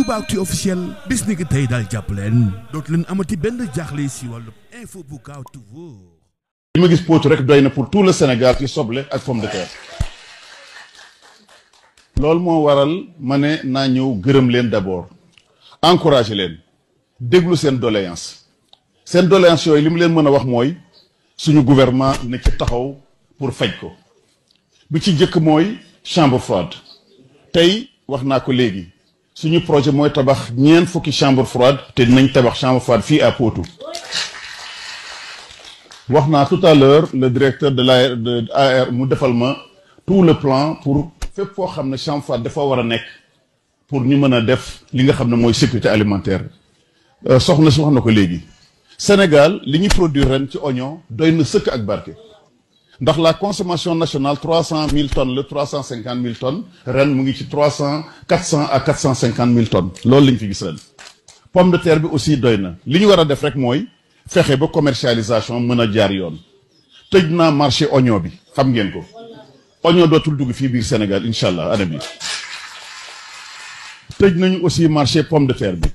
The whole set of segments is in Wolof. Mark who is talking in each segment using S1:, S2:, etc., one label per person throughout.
S1: Aboubacry officiel bis ni ki tey daal jàpp leen dootu leen amati benn jaaxle si wàllu info bu gaaw te wóor.
S2: li ma gis Potou rek doy na pour tout le Sénégal ci soble ak pomme de terre loolu moo waral ma ne naa ñëw gërëm leen d'abord encourager leen déglu seen doléance yooyu li mu leen mën a wax mooy suñu gouvernement na ci taxaw pour faj ko bi ci jëkk mooy chambre froide tey wax naa ko léegi suñu projet mooy tabax ñeent fukki chambre froide te dinañ tabax chambre froide fii à Potou wax naa tout à l'heure le directeur de l'AR mu defal ma tout le plan pour fépp foo xam ne chambre froide dafa war a nekk pour ñu mën a def li nga xam ne mooy sécurité alimentaire soxna si wax na ko léegi Sénégal li ñuy produire ren ci oignon doy na sëkk ak barke ndax la consommation nationale 300 000 tonnes la 350 000 tonnes ren mu ngi ci 400 à 450 000 tonnes loolu la ñu fi gis ren pomme de terre bi aussi doy na li ñu war a def rek mooy fexe ba commercialisation mën a jaar yoon tëj naa marché oignon bi xam ngeen ko oignon dootul dugg fii biir Sénégal incha allah année bi tëj nañu aussi marché pomme de terre bi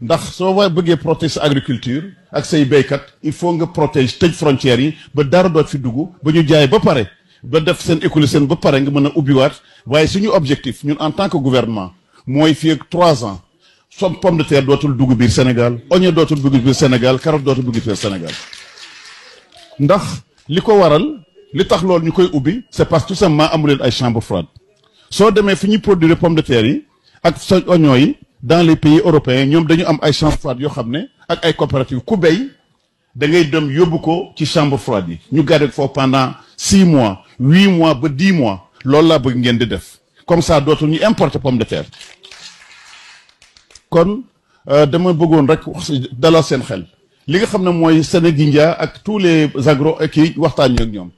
S2: ndax soo wa bëggee protéger sa agriculture ak say béykat il faut nga protéger tëj frontières yi ba dara doot fi dugg ba ñu jaay ba pare ba def seen écologie ba pare nga mën a ubbiwaat waaye suñu objectif ñun en tant que gouvernement mooy fii ak 3 ans pomme de terre dootul dugg biir Sénégal oignon dootul dugg biir Sénégal carotte dootul dugg biir Sénégal ndax li ko waral li tax loolu ñu koy ubbi c'est parce que tout simplement amu leen ay chambre froide soo demee fi ñuy produire pomme de terre yi ak sa oignon yi dans les pays européens ñoom dañu am ay chambre froide yoo xam ne ak ay coopératives ku béy da ngay dem yóbbu ko ci chambre froide yi ñu garder foofu pendant 6 mois 8 mois ba 10 mois loolu laa bëgg ngeen di def comme ça dootul ñu importer pomme de terre kon dama bëggoon rek dalal seen xel li nga xam ne mooy Sénégindia ak tous les agro kii waxtaan ñu ak ñoom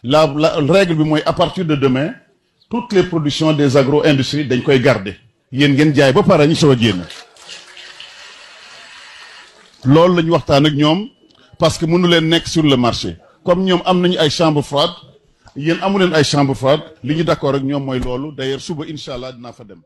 S2: la règle bi mooy à partir de demain toutes les productions des agro-industries dañ koy garder yéen ngeen jaay ba pare ñu soog a génn loolu la ñu waxtaan ak ñoom parce que mënu leen nekk sur le marché comme ñoom am nañu ay chambre froide yéen amu leen ay chambre froide li ñu d'accord ak ñoom mooy loolu d'ailleurs suba incha allah dinaa fa dem.